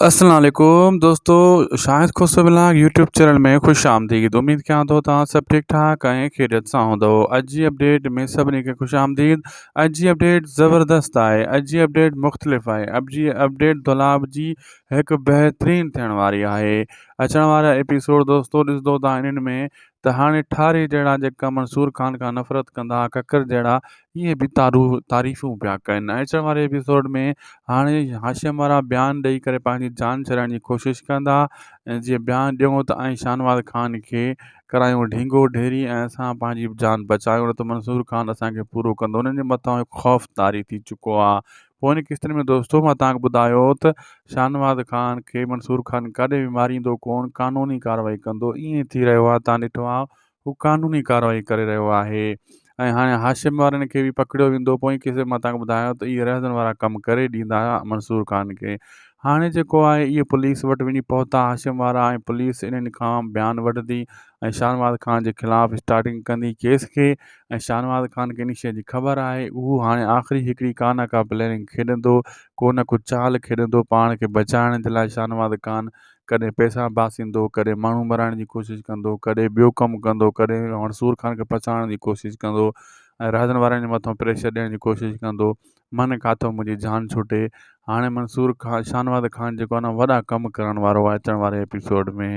السلام عليڪم دوستو Shahid Khoso vlog YouTube channel ۾ خوش آمديد اميد ڪيان ٿو توهان سڀ ٺيڪ ٺاڪ ۽ خيريت سان هوندو اڄ جي اپڊيٽ ۾ سڀني کي خوش آمديد اڄ جي اپڊيٽ زبردست آهي اڄ جي اپڊيٽ مختلف آهي اڄ جي اپڊيٽ دولاب جي هڪ بهترين ٿيڻ واري آهي اچڻ وارا ايپيسوڊ دوستو ڏسندو توهان انهن ۾ ته هاڻي ٺاري جهڙا جيڪا منصور خان کان نفرت ڪندا ها ڪڪر جهڙا اهي به تعريفون پيا ڪن ۽ اچڻ واري ايپيسوڊ ۾ هاڻي هاشم وارا بيان ڏئي ڪري پنهنجي جان ڇڏائڻ جي ڪوشش ڪندا ۽ جيئن بيان ڏيون ته ۽ شاهنواز خان کي ڪرايون ڍينگو ڍيري ۽ اسان پنهنجي جان بچايون نه ته منصور خان اسان کي پورو ڪندو انهن جي مٿان هڪ خوف طاري ٿي چڪو آهي پوئين قسطن ۾ دوستو مان توهان کي ٻڌايو ته شاهنواز خان کي منصور خان ڪڏهن به ماريندو ڪون قانوني ڪارروائي ڪندو ائين ٿي رهيو آهي توهان ڏٺو آهي هو قانوني ڪارروائي ڪري رهيو آهي ۽ هاڻي هاشم وارن کي به پڪڙيو ويندو پوئين قسط مان توهان کي ٻڌايو ته اهي رهزن وارا ڪم ڪري ڏيندا منصور خان کي هاڻي جيڪو آهي اهي پوليس وٽ وڃي پهتا هاشم وارا ۽ پوليس انهن کان بيان وٺندي ۽ شاهنواز خان جي خلاف اسٽارٽنگ ڪندي ڪيس کي ۽ شاهنواز خان کي ان شيء جي خبر آهي اهو هاڻي آخري هڪڙي ڪا نه ڪا پلاننگ کيڏندو ڪو نه ڪو چال کيڏندو پاڻ کي بچائڻ جي لاء شاهنواز خان ڪڏهن پئسا باسيندو ڪڏهن ماڻهو مرائڻ جي ڪوشش ڪندو ڪڏهن ٻيو ڪم ڪندو ڪڏهن منصور خان کي ڦاسائڻ جي ڪوشش ڪندو ۽ رهزن وارن جي مٿان پريشر ڏيڻ جي ڪوشش ڪندو من ڪاٿو منهنجي جان ڇٽي هاڻي منصور خان شاهنواز خان جيڪو آهي نه وڏا ڪم ڪرڻ وارو آهي اچڻ واري ايپيسوڊ ۾.